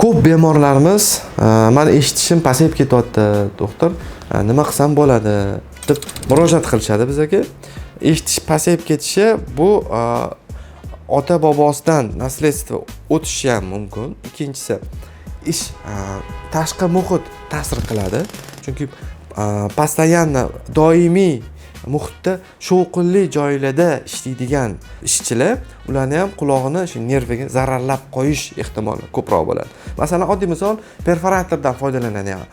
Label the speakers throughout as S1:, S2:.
S1: Ko'p bemorlarimiz "Mani eshitishim pasayib ketyapti, doktor, nima qilsam bo'ladi?" deb murojaat qilishadi bizaga. Eshitish pasayib ketishi bu ota bobosidan наследство o'tishi ham mumkin. Ikkinchisi, ish, tashqi muhit ta'sir qiladi, chunki постоянно, doimiy muhitda, shovqinli joylarda ishlaydigan ishchilar, ularni ham qulog'ini, shu nerviga zararlab qo'yish ehtimoli ko'proq bo'ladi. Masalan, oddiy misol, perforatordan foydalanadigan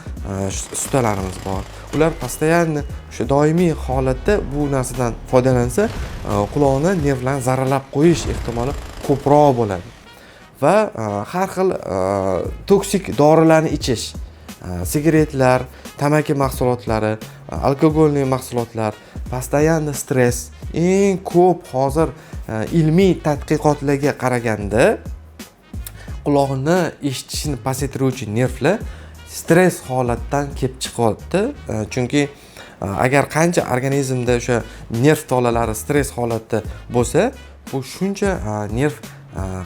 S1: ustalarimiz bor. Ular постоянно, o'sha doimiy holatda bu narsadan foydalansa, quloqni nervlarni zararlab qo'yish ehtimoli ko'proq bo'ladi. Va har xil toksik dorilarni ichish, sigaretlar, tamaki mahsulotlari, алкогольный mahsulotlar, постоянно stress. Eng ko'p hozir ilmiy tadqiqotlarga qaraganda, quloqni eshitishini pasaytiruvchi nervlar stress holatdan kelib chiqyapti. Chunki agar qancha organizmda o'sha nerv tolalari stress holatda bo'lsa, bu shuncha nerv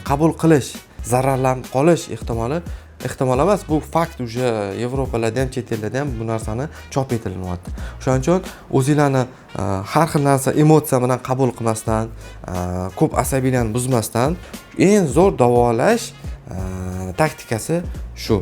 S1: qabul qilish zararlanib qolish ehtimoli, ehtimol emas, bu fakt, уже Yevropalarda ham, chet ellarda ham bu narsani chop etilyapti. O'shaning uchun o'zinglarni har xil narsa, emotsiya bilan qabul qilmasdan, ko'p asabiylarni buzmasdan, eng zo'r davolash taktikasi shu.